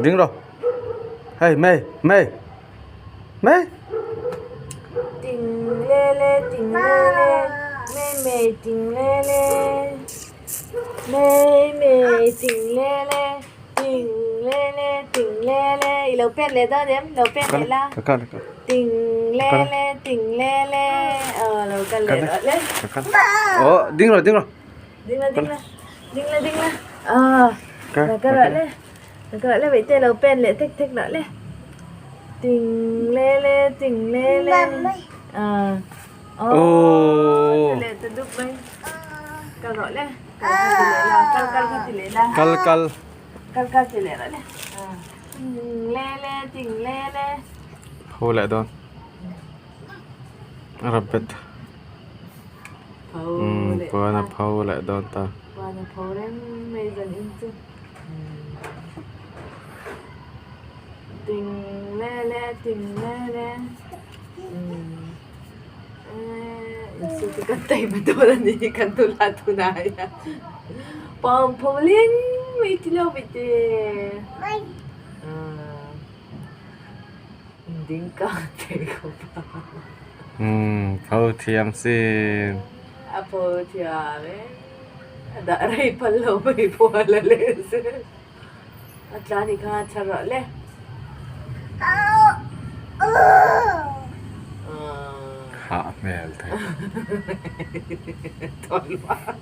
Ding rawh. Hei May May May. Ting le le ting le le May May ting le le May May ting le le ting le le ting le le I lo pen leh dawn em lo pen leh la Ka kal ka ting le le ting le le aw lo kal leh rawh le ka kal aw ding rawh ding rawh ding la ding la ding la ding la aw lo kal rawh le. Ka le veih te lo pen leh thek thek lah le ting le le ting le le ah aw ti leh ta dup mai kal rawh le kal kha ti leh la kal kal kha ti leh la kal kal kal kal ti leh rawh le ah ting le le ting le le ho leh dawn a rabbit pho leh puan a pho leh dawn ta puan a pho reng mai zan in chu. Ting le le ting le le kan taima dawn a ni kan tula tunah hian pawngpawlin mai ti lo mai te ding kang thei khawp a. Pho thiam sin. A pho thiam e. A dah rei phal lo mai pawh a la leh zel. A tla ni kha a tha rawh le. Hah hmel thei. Thawn vak.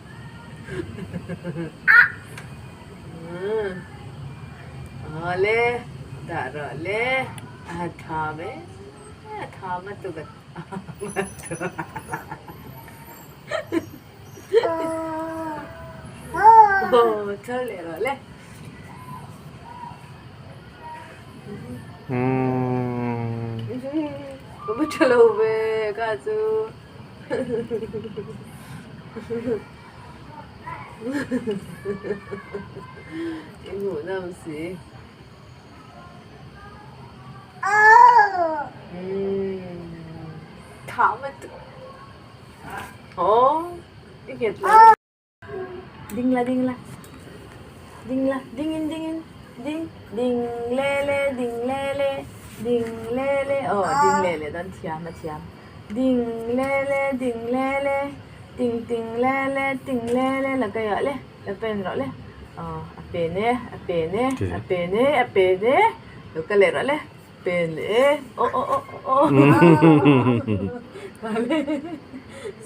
Awle dah rawh le. A tham e. A tham a tuk a tham a tuk. Aw thar leh rawh le. Ka va tha lo ve ka chu. I hmuh nawm si. Thah ma tuk. Aw i nghet lo. Ding la ding la. Ding la ding in ding in ding ding le le ding le le ding le le aw ding le le dan thiam a thiam. Ding le le ding le le ting ting le le ting le le la ka iah le la pen rawh le aw a pen e a pen e a pen e a pen e lo ka leh rawh le. Pen e aw aw aw aw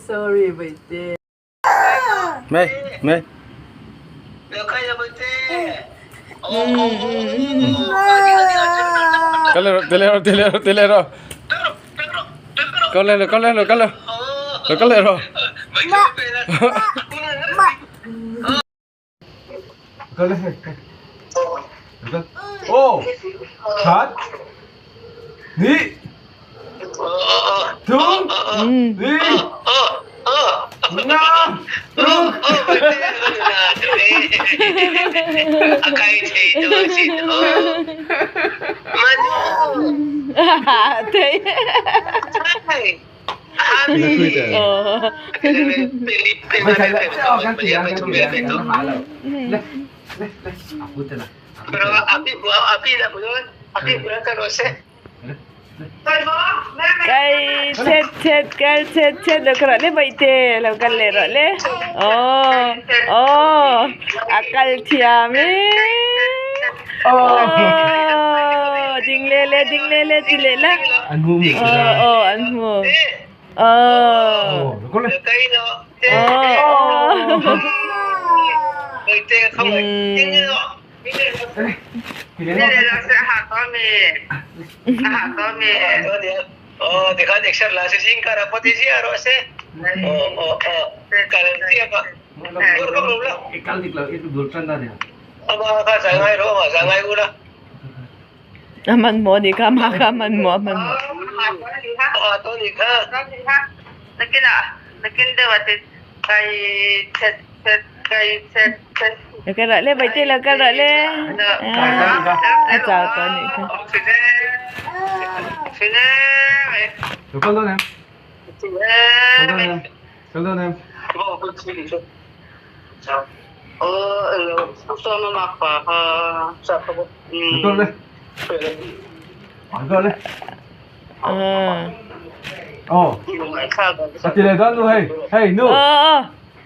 sorry baite. Mei mei. Kal leh rawh ti leh rawh ti leh rawh ti leh rawh. Kal leh rawh kal leh rawh kal leh rawh kal leh rawh. Kal leh hei kal. Aw khat hnih thum li nga ruk. Kai chet chet kal chet chet lo ka rawh le baihte lo kal leh rawh le aw aw a kal thiam e aw ding le le ding le le ti leh la aw aw an hmu aw aw aw A hmanhmawh anih kha amah kha a hmanhmawh a hmanhmawh. Lo kal rawh le Baihte lo kal rawh le a chau tawh anih kha.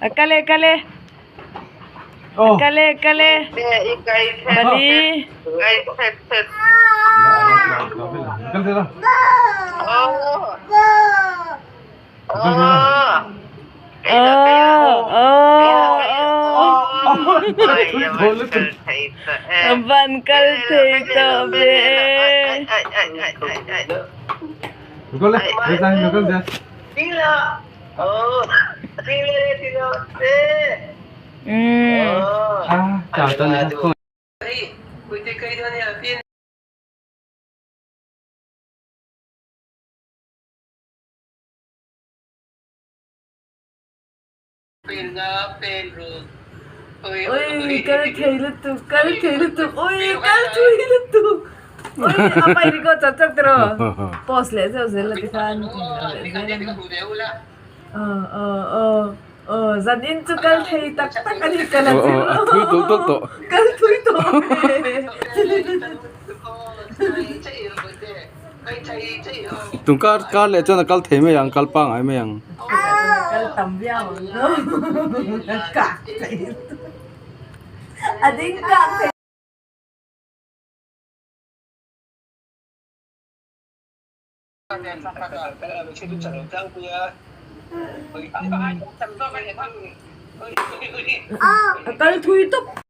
A kal e kal e. Kal e kal e. Pali. Van kal thei tawh ve e. Ui kal thei lutuk kal thei lutuk ui kal thui lutuk ui a pai record chak chak tiraw pause leh zeuh zel la tikhan englo leh zel a aw aw aw zan in chu kal thei tak tak a ni ka la zir lo kal thui tawh Tun kar kar leh chuan a kal thei mai ang kal pangngai mai ang. Kal tam viau ang kak thei a ding kak thei. A kal thui tawp.